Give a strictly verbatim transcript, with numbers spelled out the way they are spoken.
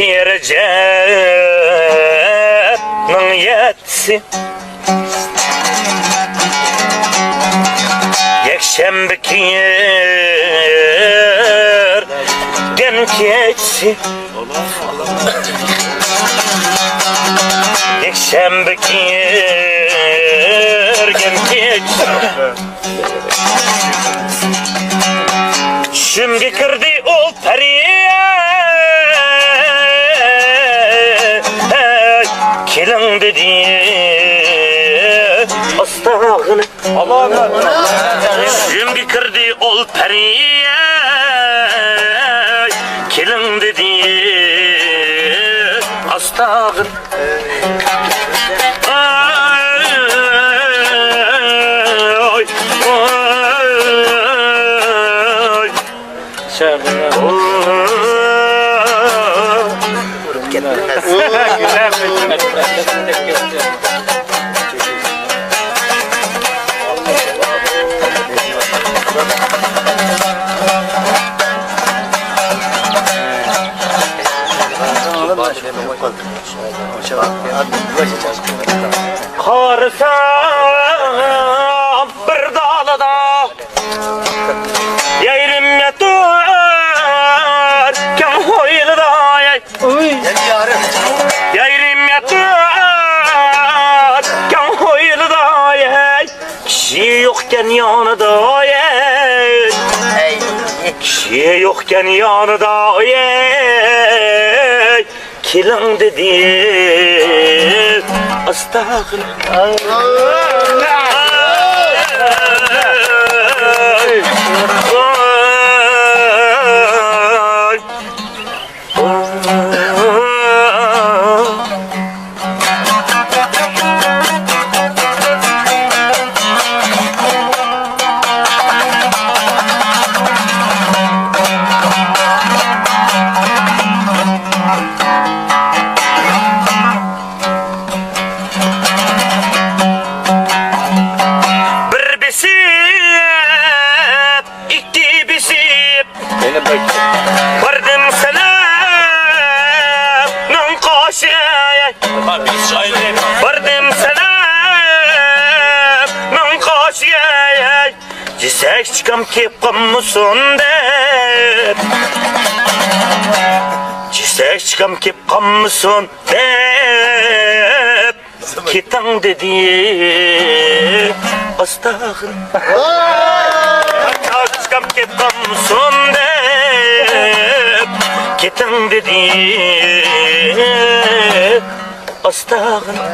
رەجەبنىڭ يەتتىسى، يەكشەنبە كىرگەن كېچىسى، يەكشەنبە كىرگەن كېچىسى. چۈشۈمگە كىردى ئۇ پەرى، كېلىڭ دېدى ئاستاغىنا. چۈشۈمگە كىردى ئۇ پەرى، كېلىڭ دېدى ئاستاغىنا. قارىسام بىر دالىدا يېرىم ياتار كەڭ ھويلىدا، يېرىم ياتار كەڭ ھويلىدا، كىشى يوقكەن يانىدا، كىشى يوقكەن يانىدا. كېلىڭ دېدى ئاستاغىنا. بىر بېسىپ، ئىككى بېسىپ، يەنە بىر. باردىم سەنەمنىڭ قوشىغا، ھە، بېسىش ئايرىم. باردىم سەنەمنىڭ قوشىغا، ھە، جېسەك چىقام كېپ قالمىسۇن دەپ، جېسەك چىقام كېپ قالمىسۇن دەپ، كېتىڭ دېدى ئاستاغىنا. چاچكام كېتىپ قالمىسۇن دەپ، كېتىڭ دېدى ئاستاغىنا.